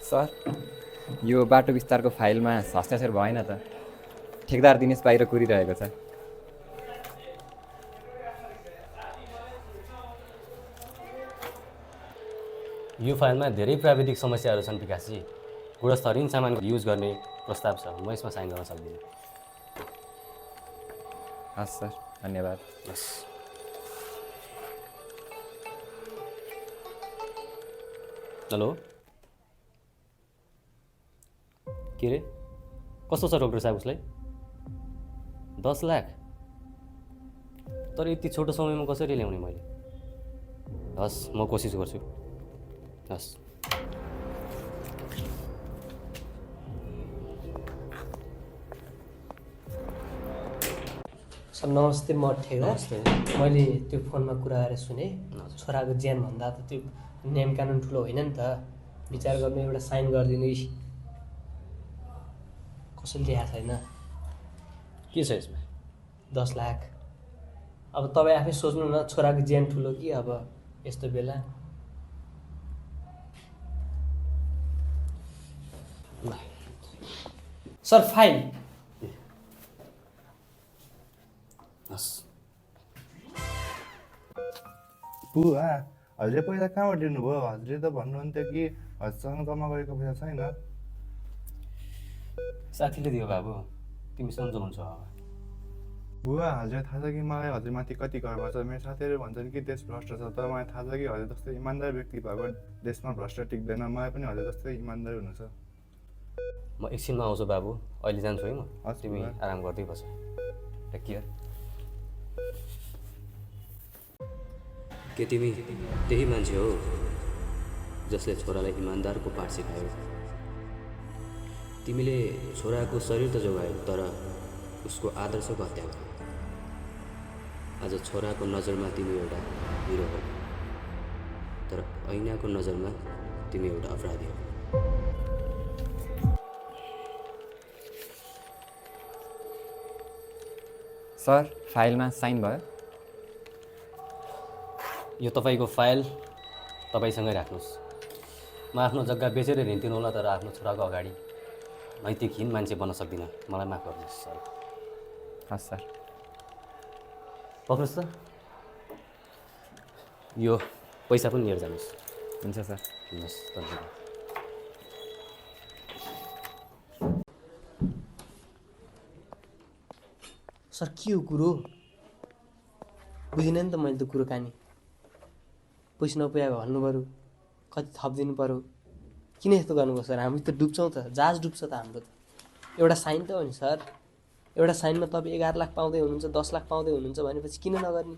Sir यो बाटो विस्तारको फाइलमा हस्ताक्षर भएन त। ठेकदार दिनेश बाहिर कुरिरहेको छ। यो फाइलमा धेरै प्राविधिक समस्याहरू छन् विकासजी। गुणस्तरहीन सामान युज गर्ने प्रस्ताव छ। म यसमा साइन गर्न सक्दिनँ। हस् सर, धन्यवाद। हस्। हेलो, के रे कस्तो छ डाक्टर साहब? उसलाई 10 लाख? तर यति छोटो समयमा कसरी ल्याउने मैले? हस्, म कोसिस गर्छु। हस्। सर नमस्ते, म ठेगा। नमस्ते। मैले त्यो फोनमा कुरा गरेर सुने छोराको ज्यान भन्दा त त्यो नियम कानुन ठुलो होइन नि त। विचार गर्नु, एउटा साइन गरिदिनु। कसैले देखाएको छैन। के छ यसमा? 10 लाख। अब तपाईँ आफै सोच्नु न, छोराको ज्यान ठुलो कि अब यस्तो बेला। Sir file. हस्। बुवा, हजुरले पैसा कहाँबाट दिनुभयो? हजुरले त भन्नुहुन्थ्यो कि हजुरसँग जम्मा गरेको पैसा छैन। साथीले दियो बाबु, तिमी सम्झाउँछौ अब। बुवा, हजुरलाई थाहा छ कि मलाई हजुरमाथि कति गर्व छ। मेरो साथीहरू भन्छन् कि देश भ्रष्ट छ, तर मलाई थाहा छ कि हजुर जस्तै इमान्दार व्यक्ति भएको देशमा भ्रष्ट टिक्दैन। मलाई पनि हजुर जस्तै इमान्दार हुनु छ। म एकछिनमा आउँछु बाबु, अहिले जान्छु है म। हस् तिमी बुवा। आराम गर्दै बस। Take care. के तिमी त्यही मान्छे हो जसले छोरालाई इमान्दारको पाठ सिकायो? तिमीले छोराको शरीर त जोगायो, तर उसको आदर्शको हत्या गर्यो। आज छोराको नजरमा तिमी एउटा हिरो हो, तर ऐनाको नजरमा तिमी एउटा अपराधी हो। सर, फाइलमा साइन भयो? यो तपाईँको फाइल तपाईँसँगै राख्नुहोस्। म आफ्नो जग्गा बेचेर हिँड्दिनँ होला, तर आफ्नो छोराको अगाडि नैतिकहीन मान्छे बन्न सक्दिनँ। मलाई माफ गर्नुहोस् सर। हस् सर। पक्नुहोस् त, यो पैसा पनि लिएर जानुहोस्। हुन्छ सर। हस्, धन्यवाद। सर के हो कुरो? बुझिनँ नि त मैले त कुरो कहानी। पैसा नपुग्यो भन्नु पऱ्यो, कति थपिदिनु पऱ्यो। किन यस्तो गर्नुभयो सर? हामी त डुब्छौँ त, जहाज डुब्छ त हाम्रो त। एउटा साइन त हो नि सर। एउटा साइनमा तपाईँ 11 लाख पाउँदै हुनुहुन्छ, 10 लाख पाउँदै हुनुहुन्छ भनेपछि किन नगर्ने?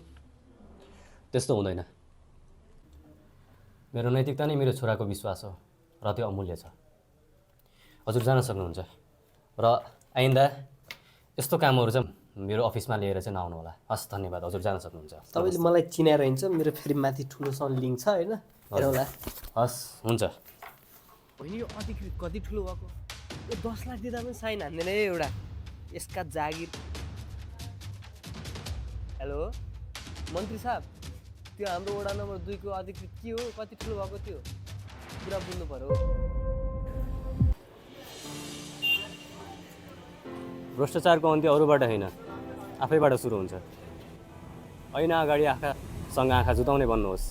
त्यस्तो हुँदैन। मेरो नैतिकता नै मेरो छोराको विश्वास हो र त्यो अमूल्य छ। हजुर जान सक्नुहुन्छ र आइन्दा यस्तो कामहरू चाहिँ मेरो अफिसमा लिएर चाहिँ नआउनु होला। हस्, धन्यवाद। हजुर जान सक्नुहुन्छ। तपाईँले मलाई चिनाएर हिँड्छ, मेरो फेरि माथि ठुलोसँग लिङ्क छ होइन? हेरौँला। हस्, हुन्छ। होइन यो अधिकृत कति ठुलो भएको? यो 10 लाख दिँदा पनि साइन हान्दैन है एउटा। यसका जागिर। हेलो मन्त्री साहब, त्यो हाम्रो वडा नम्बर 2 को अधिकृत के हो? कति ठुलो भएको त्यो कुरा बुझ्नु पर्यो। भ्रष्टाचारको अन्त्य अरूबाट होइन, आफैबाट सुरु हुन्छ। ऐना अगाडि आँखासँग आँखा जुटाउने भन्नुहोस्।